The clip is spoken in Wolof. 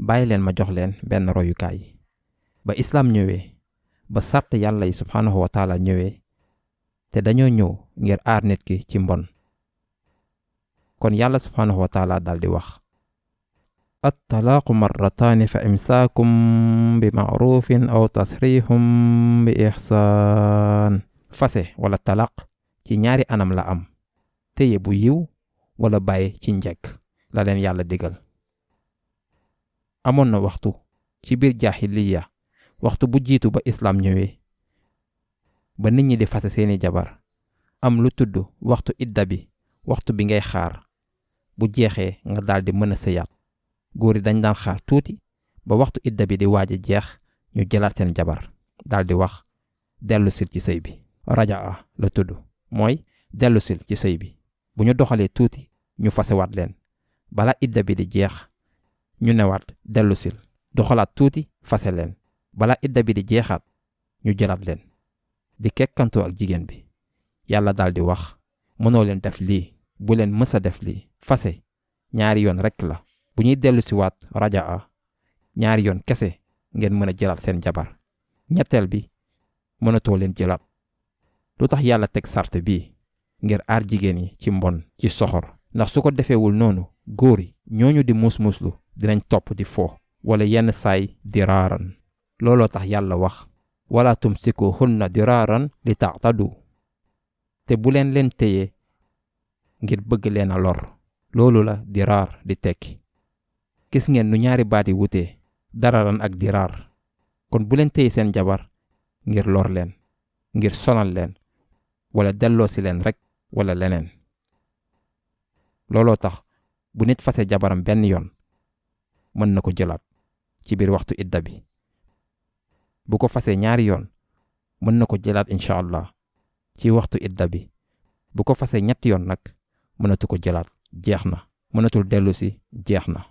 bàyyi leen ma jox leen benn royukaay. ba islaam ñëwee ba sart yàlla yi subhaanahu wa taala ñëwee te dañoo ñëw ngir aar nit ki ci mbon. kon yàlla subhaanahu wa taala daldi wax at-talaaqu marrataani fa imsaakum bi ma'ruufin aw tasriihum bi ihsaan. fase wala talaq ci ñaari anam la am, téye bu yiw wala bàyyi ci njekk la leen yàlla digal. amoon na waxtu ci biir jaahiliya, waxtu bu jiitu ba islaam ñëwee, ba nit ñi di fase seeni jabar, am lu tudd waxtu idda bi, waxtu bi ngay xaar bu jeexee nga daldi mën a sëyaat. góor yi dañ daan xaar tuuti ba waxtu idda bi di waaj a jeex ñu jëlaat seen jabar daldi wax dellu sil ci sëy bi. rajaa la tudd, mooy dellu sil ci sëy bi. bu ñu doxalee tuuti ñu fasewaat leen, bala idda bi di jeex ñu newaat dellu sil, doxalaat tuuti fase leen, bala idda bi di jeexaat ñu jëlaat leen. di kekkantoo ak jigéen bi. yàlla daldi wax mënoo leen def lii, bu leen mës a def lii. fase ñaari yoon rekk la. bu ñuy dellu si waat rajaa ñaari yoon kese ngeen mën a jëlaat seen jabar. ñetteel bi mënatoo leen jëlaat. lu tax yàlla teg sart bii? ngir aar jigéen yi ci mbon, ci soxor. ndax su ko defeewul noonu, góor yi ñooñu di muus-muuslu dinañ topp di fo wala yenn saay diraaran. looloo tax yàlla wax wala tumsikuhunna diraaran li ta'tadu. te bu leen téye ngir bëgg leen a lor. loolu la diraar di tekki. gis ngeen nu ñaari baat yi wutee, dararan ak diraar. kon bu leen téye seen jabar ngir lor leen, ngir sonal leen, wala delloo si leen rek wala leneen. looloo tax bu nit fase jabaram benn yoon mën na ko jëlaat ci biir waxtu idda bi. bu ko fasee ñaari yoon mën na ko jëlaat incha allah ci waxtu idda bi. bu ko fasee ñetti yoon nag mënatu ko jëlaat, jeex na. mënatul dellu si, jeex na.